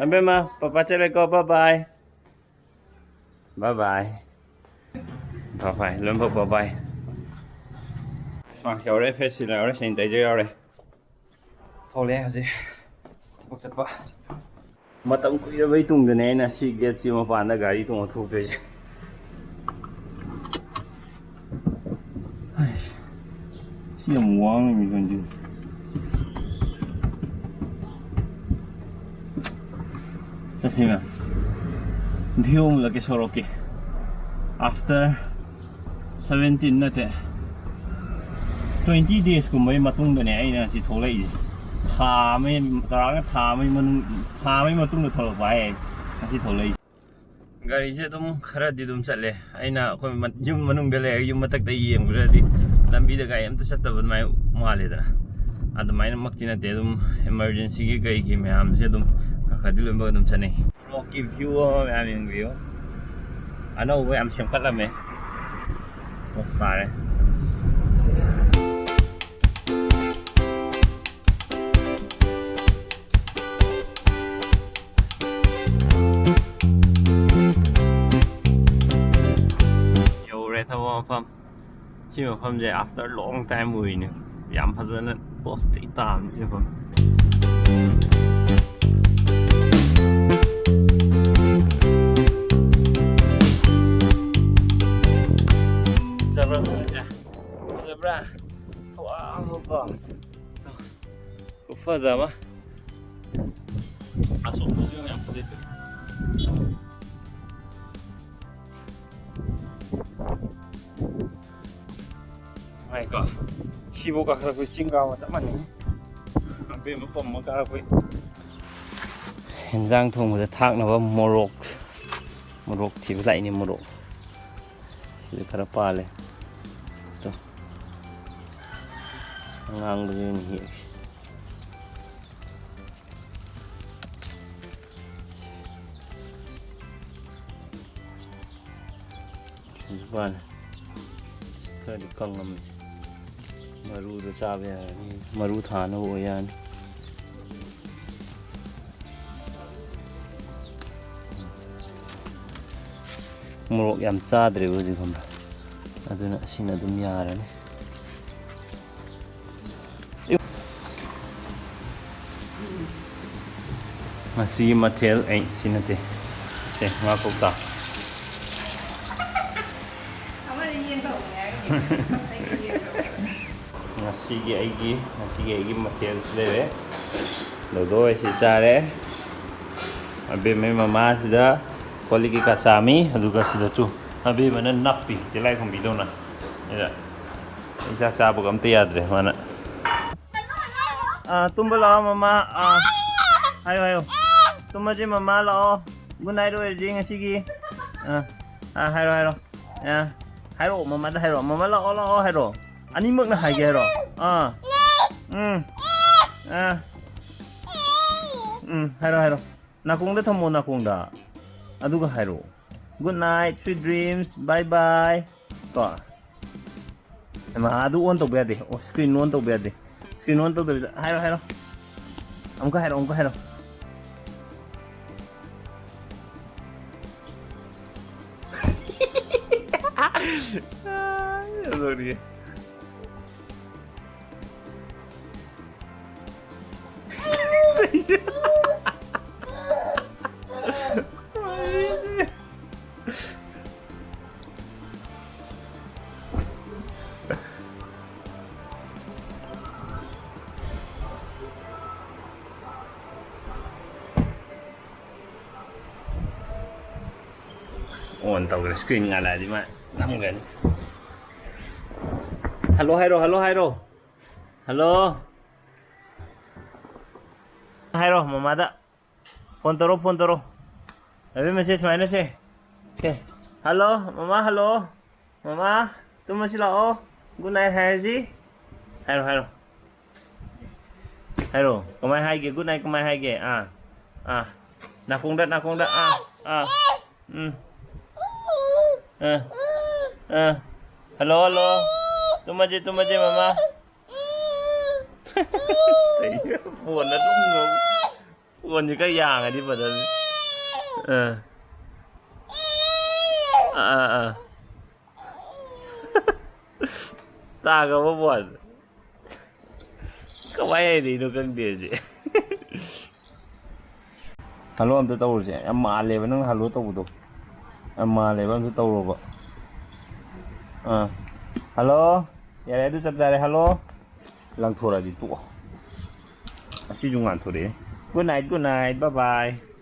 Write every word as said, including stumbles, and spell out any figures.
ꯏꯕꯦꯝꯃ, ꯄꯄꯥ ꯆꯠꯂꯦꯀꯣ, bye bye꯫ Bye bye꯫ Bye bye, ꯂꯣꯏꯅꯃꯛ bye bye꯫ ꯃꯥꯛꯁ ꯌꯥꯎꯔꯦ, face shield ꯌꯥꯎꯔꯦ, sanitizer ꯌꯥꯎꯔꯦ꯫ ꯊꯣꯛꯂꯛꯑꯦ ꯍꯧꯖꯤꯛ ꯊꯕꯛ ꯆꯠꯄ꯫ ꯃꯇꯝ ꯀꯨꯏꯔꯕꯩ ꯇꯨꯡꯗꯅꯦ ꯑꯩꯅ ꯁꯤ ꯒꯦꯠꯁꯤ ꯃꯄꯥꯟꯗ ꯒꯥꯔꯤ ꯇꯣꯡꯉ ꯊꯣꯛꯇꯣꯏꯁꯦ꯫ ꯁꯤ ꯌꯥꯝ ꯋꯥꯡꯉꯤ ꯃꯤꯈꯣꯟꯁꯤ꯫ ꯆꯠꯁꯤꯅ view ꯑꯃꯨꯛ ꯎꯠꯂꯛꯀꯦ ꯁꯣꯔꯣꯛꯀꯤ꯫ After seventeen ꯅꯠꯇꯦ, twenty days ꯀꯨꯝꯕꯒꯤ ꯃꯇꯨꯡꯗꯅꯦ ꯑꯩꯅ ꯉꯁꯤ ꯊꯣꯛꯂꯛꯏꯁꯦ꯫ ꯊꯥ ꯑꯃꯒꯤ ꯆꯥꯎꯔꯥꯛꯅ ꯊꯥ ꯑꯃꯒꯤ ꯃꯅꯨꯡ ꯊꯥ ꯑꯃꯒꯤ ꯃꯇꯨꯡꯗ ꯊꯣꯛꯂꯛꯄ ꯍꯥꯏꯌꯦ ꯉꯁꯤ ꯊꯣꯛꯂꯛꯏꯁꯦ꯫ ꯒꯥꯔꯤꯁꯦ ꯑꯗꯨꯝ ꯈꯔꯗꯤ ꯑꯗꯨꯝ ꯆꯠꯂꯦ꯫ ꯑꯩꯅ ꯑꯩꯈꯣꯏ ꯃ- ꯌꯨꯝ ꯃꯅꯨꯡꯗ ꯂꯩꯔꯒ ꯌꯨꯝ ꯃꯊꯛꯇ ꯌꯦꯡꯕꯗꯗꯤ ꯂꯝꯕꯤꯗ ꯒꯥꯔꯤ ꯑꯝꯇ ꯆꯠꯇꯕ ꯑꯗꯨꯃꯥꯏꯅ ꯃꯥꯜꯂꯦꯗꯅ꯫ ꯑꯗꯨꯃꯥꯏꯅꯃꯛꯇꯤ ꯅꯠꯇꯦ, ꯑꯗꯨꯝ emergencyꯒꯤ ꯀꯩꯒꯤ ꯃꯌꯥꯝꯁꯦ ꯑꯗꯨꯝ ꯈꯔ ꯈꯔꯗꯤ ꯂꯣꯏꯅꯃꯛ ꯑꯗꯨꯝ ꯆꯠꯅꯩ꯫ ꯁꯣꯔꯣꯛꯀꯤ view ꯑꯃ ꯃꯌꯥꯝ ꯌꯦꯡꯕꯤꯌꯨ꯫ ꯑꯅꯧꯕ ꯌꯥꯝ ꯁꯦꯝꯒꯠꯂꯝꯃꯦ꯫ ꯄꯣꯁ ꯇꯥꯔꯦ꯫ ꯌꯧꯔꯦ ꯊꯕꯛ ꯃꯐꯝ꯫ ꯁꯤ ꯃꯐꯝꯁꯦ after long time ꯎꯏꯅꯦ꯫ ꯌꯥꯝ ꯐꯖꯅ ꯄꯣꯁ ꯊꯤ ꯇꯥꯕꯅꯤ ꯁꯤ ꯃꯐꯝ꯫ ꯐꯖꯕ꯭ꯔꯥ ꯃꯐꯝꯁꯦ? ꯐꯖꯕ꯭ꯔꯥ? ꯋꯥꯎ꯫ ꯈꯨꯐꯖ ꯑꯃ꯫ ꯑꯁꯣꯝꯗꯁꯨ ꯌꯥꯝ ꯐꯖꯩ꯫ ꯅꯨꯡꯉꯥꯏꯀꯣ? ꯁꯤꯕꯨ ꯀꯥꯈꯠꯂꯛꯄ ꯆꯤꯡ ꯀꯥꯕ ꯆꯞ ꯃꯥꯟꯅꯩ꯫ ꯑꯕꯦꯝꯃ ꯄꯝꯃ ꯀꯥꯔꯛꯄꯩ꯫ ꯍꯦꯟꯖꯥꯡ ꯊꯣꯡꯕꯗ ꯊꯥꯛꯅꯕ ꯃꯣꯔꯣꯛ꯫ ꯃꯣꯔꯣꯛ ꯊꯤꯕ ꯂꯥꯛꯏꯅꯦ, ꯃꯣꯔꯣꯛ꯫ ꯁꯤꯗ ꯈꯔ ꯄꯥꯜꯂꯦ꯫ ꯇꯣ꯫ ꯑꯉꯥꯡꯕꯁꯦ ꯑꯣꯏꯅ ꯍꯦꯛꯑꯒꯦ꯫ ꯁꯤꯁꯨ ꯄꯥꯜꯂꯦ꯫ ꯈꯔꯗꯤ ꯀꯪꯉꯝꯃꯦ꯫ ꯃꯔꯨꯗꯣ ꯆꯥꯕ ꯌꯥꯔꯅꯤ꯫ ꯃꯔꯨ ꯊꯥꯅꯕ ꯑꯣꯏ ꯌꯥꯔꯅꯤ꯫ ꯃꯣꯔꯣꯛ ꯌꯥꯝ ꯆꯥꯗ꯭ꯔꯦꯕ ꯍꯧꯖꯤꯛ, ꯈꯪꯕ꯭ꯔꯥ? ꯑꯗꯨꯅ ꯑꯁꯤꯅ ꯑꯗꯨꯝ ꯌꯥꯔꯅꯤ꯫ ꯉꯁꯤꯒꯤ ꯃꯊꯦꯜ ꯑꯩ ꯁꯤ ꯅꯠꯇꯦ, ꯁꯦ, ꯉꯥ ꯀꯧꯇꯥ꯫ ꯑꯃꯗꯤ ꯌꯦꯟ ꯇꯧꯕꯅꯦ ꯍꯥꯏꯔꯤꯅꯦ꯫ ꯑꯩꯗꯤ ꯌꯦꯟ ꯇꯧꯕꯅꯦ꯫ ꯉꯁꯤꯒꯤ ꯑꯩꯒꯤ, ꯉꯁꯤꯒꯤ ꯑꯩꯒꯤ ꯃꯊꯦꯜꯁꯤ ꯂꯩꯔꯦ꯫ ꯂꯧꯗꯣꯏ ꯁꯤ ꯆꯥꯔꯦ꯫ ꯑꯕꯦꯝꯃꯩ ꯃꯃꯥꯁꯤꯗ ꯀꯣꯜ ꯂꯤꯛ ꯀꯩꯀꯥ ꯆꯥꯝꯃꯤ, ꯑꯗꯨꯒ ꯁꯤꯗꯁꯨ ꯑꯕꯦꯝꯃꯅ ꯅꯞꯄꯤ, ꯇꯤꯜꯂꯥꯏꯈꯨꯝꯕꯤꯗꯧꯅ꯫ ꯑꯗ ꯑꯩ ꯆꯥꯛ ꯆꯥꯕꯒ ꯑꯝꯇ ꯌꯥꯗ꯭ꯔꯦ ꯃꯥꯅ꯫ ꯑꯥ, ꯇꯨꯝꯕ ꯂꯥꯛꯑꯣ ꯃꯃꯥ꯫ ꯑꯥ, ꯍꯥꯏꯌꯣ, ꯍꯥꯏꯌꯣ꯫ ꯇꯨꯝꯃꯁꯦ ꯃꯃꯥ, ꯂꯥꯛꯑꯣ꯫ Good night ꯑꯣꯏꯔꯁꯦ ꯉꯁꯤꯒꯤ꯫ ꯑꯥ, ꯑꯥ, ꯍꯥꯏꯔꯣ, ꯍꯥꯏꯔꯣ꯫ ꯑꯥ, ꯍꯥꯏꯔꯛꯑꯣ, ꯃꯃꯥꯗ ꯍꯥꯏꯔꯛꯑꯣ꯫ "ꯃꯃꯥ ꯂꯥꯛꯑꯣ, ꯂꯥꯛꯑꯣ" ꯍꯥꯏꯔꯣ꯫ ꯑꯅꯤꯃꯛꯅ ꯍꯥꯏꯒꯦ ꯍꯥꯏꯔꯣ? ꯑꯥ꯫ ꯎꯝ꯫ ꯑꯥ꯫ ꯎꯝ, ꯍꯥꯏꯔꯣ, ꯍꯥꯏꯔꯣ꯫ ꯅꯥꯀꯣꯡꯗ ꯊꯝꯃꯣ, ꯅꯥꯀꯣꯡꯗ꯫ ꯑꯗꯨꯒ ꯍꯥꯏꯔꯣ꯫ "Good night, sweet dreams, bye bye" ꯀꯣ꯫ ꯍꯩꯃꯥ, ꯑꯗꯨ on ꯇꯧꯕ ꯌꯥꯗꯦ꯫ ꯑꯣ, screen on ꯇꯧꯕ ꯌꯥꯗꯦ꯫ Screen on ꯇꯧꯗꯕꯤꯗ ꯍꯥꯏꯔꯣ, ꯍꯥꯏꯔꯣ꯫ ꯑꯃꯨꯛꯀ ꯍꯥꯏꯔꯣ, ꯑꯃꯨꯛꯀ ꯍꯥꯏꯔꯣ꯫ ꯑꯗꯨꯅꯤ꯫ On ꯇꯧꯈ꯭ꯔꯦ, screen ꯉꯥꯜꯂꯛꯑꯗꯤ ꯃꯥ ꯅꯝꯈ꯭ꯔꯅꯤ꯫ Hello ꯍꯥꯏꯔꯣ, hello ꯍꯥꯏꯔꯣ꯫ Hello ꯍꯥꯏꯔꯣ ꯃꯃꯥꯗ꯫ Phone ꯇꯧꯔꯣ, phone ꯇꯧꯔꯣ꯫ ꯑꯕꯦꯝꯃꯁꯦ ꯁꯨꯃꯥꯏꯅ ꯁꯦ꯫ ꯁꯦ꯫ Hello ꯃꯃꯥ, hello꯫ ꯃꯃꯥ, ꯇꯨꯝꯃꯁꯤ ꯂꯥꯛꯑꯣ꯫ Good night ꯍꯥꯏꯔꯁꯤ꯫ ꯍꯥꯏꯔꯣ, ꯍꯥꯏꯔꯣ꯫ ꯍꯥꯏꯔꯣ꯫ ꯀꯃꯥꯏ ꯍꯥꯏꯒꯦ? Good night ꯀꯃꯥꯏ ꯍꯥꯏꯒꯦ? ꯑꯥ꯫ ꯑꯥ꯫ ꯅꯥꯀꯣꯡꯗ, ꯅꯥꯀꯣꯡꯗ꯫ ꯑꯥ꯫ ꯑꯥ꯫ ꯎꯝ꯫ ꯑꯥ꯫ ꯑꯥ꯫ Hello, hello꯫ ꯇꯨꯝꯃꯁꯤ, ꯇꯨꯝꯃꯁꯤ, ꯃꯃꯥ꯫ ꯀꯩꯅꯣ? Phone ꯑꯗꯨꯝ ꯉꯧ-, phone ꯁꯦ ꯈꯔ ꯌꯥꯡꯉꯗꯤ ꯐꯗꯧꯅꯤ꯫ ꯑꯥ꯫ ꯑꯥ, ꯑꯥ, ꯑꯥ꯫ ꯇꯥꯈ꯭ꯔꯕ ꯐꯣꯟ? ꯀꯃꯥꯏ ꯍꯥꯏꯗꯣꯏꯅꯣ ꯈꯪꯗꯦ ꯍꯧꯖꯤꯛ꯫ ꯍꯜꯂꯣ ꯑꯝꯇ ꯇꯧꯔꯨꯁꯦ꯫ ꯌꯥꯝ ꯃꯥꯜꯂꯦꯕ ꯅꯪ ꯍꯜꯂꯣ ꯇꯧꯕꯗꯣ꯫ ꯌꯥꯝ ꯃꯥꯜꯂꯦꯕ, ꯑꯝꯇ ꯇꯧꯔꯣꯕ꯫ ꯑꯥ꯫ ꯍꯜꯂꯣ? ꯌꯥꯔꯦ, ꯑꯗꯨ ꯆꯞ ꯆꯥꯔꯦ꯫ ꯍꯜꯂꯣ? ꯂꯪꯊꯣꯔꯛꯑꯗꯤ ꯇꯣꯛꯑꯣ꯫ ꯑꯁꯤꯁꯨ ꯉꯥꯟꯊꯣꯔꯛꯑꯦ꯫ Good night, good night, bye bye꯫